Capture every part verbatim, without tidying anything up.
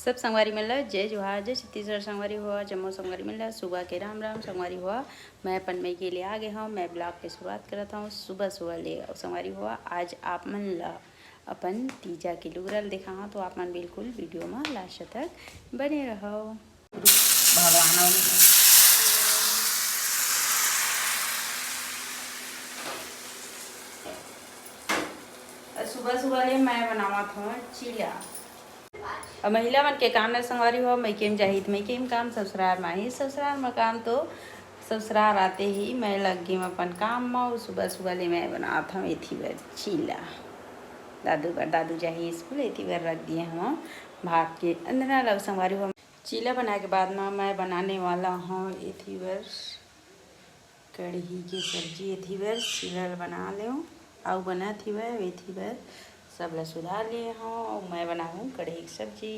सब संगवारी मन ल जय जोहार, जय छत्तीसगढ़। संगवारी हो, जम्मो संगवारी मन ल सुबह के राम राम। संगवारी हो, मैं अपन मइके ले आ गे हौं। मैं vlog के शुरुआत करत हौं सुबह सुबह ले। अउ संगवारी हो, आज आप मन ल अपन तीजा के लुगरा ल देखाहौं, तो आप मन बिल्कुल video म last तक बने रहव। भगवान। सुबह सुबह ले मैं बनावत हौं चीला। अब महिला मन के काम ल संगवारी हो, मइके म जाही त मइके म काम, ससुरार म आही ससुरार म काम, तो ससुरार आते ही मैं लग गेम अपन काम म। अउ सुबह सुबह ले मैं बनावत हौं एथी बर चीला। दादू बर, दादू जाही स्कूल, एथी बर रख दिए हौं भात के अंदना ल। संगवारी हो, चीला बनाए के बाद म मैं बनाने वाला हौं एथी बर कढ़ी के सब्जी। एथी बर चीला ल बना लेव, अउ बनत हिवय एथी बर सब ल सुधार लिए हौं। अउ मैं बनाहूं कढ़ी के सब्जी।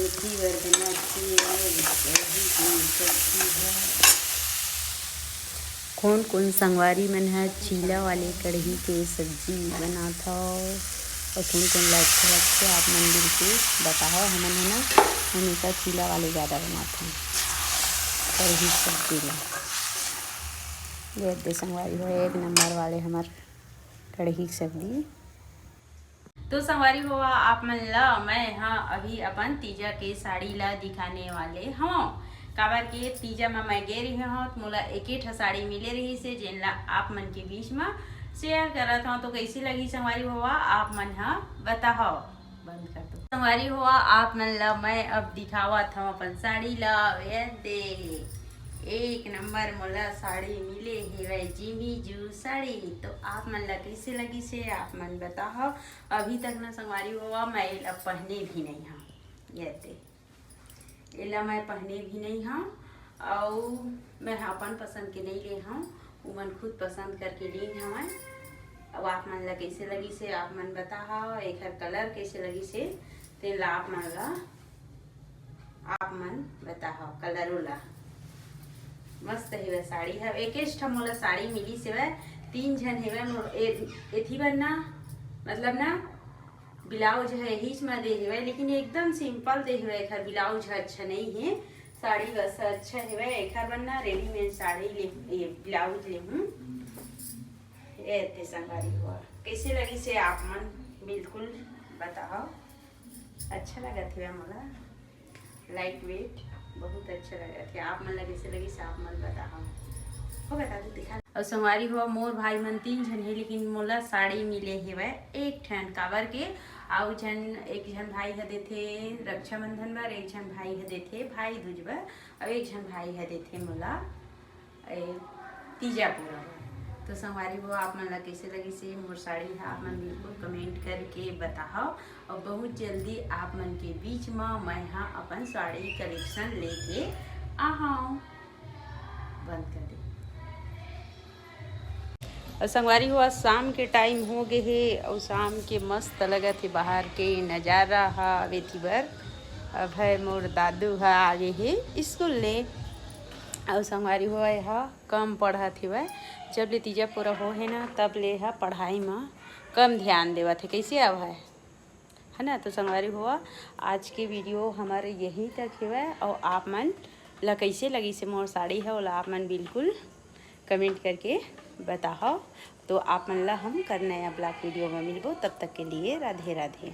एथी बर बनत हिवय कढ़ी के सब्जी ह। कोन कोन संगवारी मन ह चीला वाले कढ़ी के सब्जी बनात हव, अउ कोन कोन ल अच्छा लगथे, आप मन बिल्कुल बताहव। हमन ह ना हमेशा चीला वाले ज़्यादा बनात हन कढ़ी सब्जी ल। ये दे संगवारी हो, एक नंबर वाले हमर कढ़ी सब्जी। तो संगवारी हो, आप मन ल मैं ह अभी अपन तीजा के साड़ी ल दिखाने वाले हौं, काबर के तीजा म मैं गे रहे हौं, त मोला एके ठा साड़ी मिले रहिस हे, जेन ल आप मन के बीच म share करत हौं। तो कइसे लगी संगवारी हो, आप मन ह बताहव। बंद कर दो। संगवारी हो, आप मन ल मैं अब दिखावत हौं अपन साड़ी ल। ये दे, एक नंबर मोला साड़ी मिले हेवय, जिमी जू साड़ी। तो आप मन ल कइसे लगिस हे, आप मन बताहव। अभी तक न संगवारी हो, मैं एला पहने भी नहीं हौं। ये दे, एला मैं पहने भी नहीं हौं, अउ मैं ह अपन पसंद के नहीं ले हौं, उमन खुद पसंद करके लीन हवय। अब आप मन ल कइसे लगिस हे, आप मन बताहव, एखर colour कइसे लगिस हे, तेन ल आप मन ल, आप मन बताहव। Colour ओला मस्त हेवय साड़ी ह। एकेच ठा मोला साड़ी मिलिस हेवय, तीन झन हेवय मोर ए-, एथी बर ना, मतलब ना, blouse ह एहीच म दे हेवय, लेकिन एकदम simple दे हेवय, एखर blouse ह अच्छा नइ हे, साड़ी बस अच्छा हेवय। एखर बर ना readymade साड़ी ले, ये blouse लेहूं। ये ते संगवारी हो, कइसे लगिस हे आप मन बिल्कुल बताहव। अच्छा लगत हेवय मोला। Light weight बहुत अच्छा लगत हे। आप मन ल कइसे लगिस, आप मन बताहव। हो बता दो, दिखा। अउ संगवारी हो, मोर भाई मन तीन झन हे, लेकिन मोला साड़ी मिले हेवय एक ठन, काबर के अउ झन, एक झन भाई ह देथे रक्षाबंधन बर, एक झन भाई ह देथे भाई दूज बर, अउ एक झन भाई ह देथे मोला ए, तीजा पूरा। तो संगवारी हो, आप मन ला कइसे लगिस हे मोर साड़ी ह, आप मन बिल्कुल comment करके बताहव। अउ बहुत जल्दी आप मन के बीच म मैं ह अपन साड़ी collection लेके आहव। बंद कर दे। अउ संगवारी हो, आज शाम के time हो गे हे अउ शाम के मस्त लगत हे बाहर के नजारा ह। अब एती बर अभय मोर दादू ह आ गे हे स्कूल ले। अउ संगवारी हो, एहा कम पढ़त हेवय। जब ले तीजा पूरा हो हे ना, तब ले एहा पढ़ाई म कम ध्यान देवत हे। कइसे अभय? है ना? तो संगवारी हो, आज के video हमर यहीं तक हेवय। अउ आप मन ला कइसे लगिस हे मोर साड़ी ह, ओला आप मन बिल्कुल comment करके बताहव। तो आप मन ला हम कर नया vlog video म मिलबो। तब तक के लिए राधे राधे।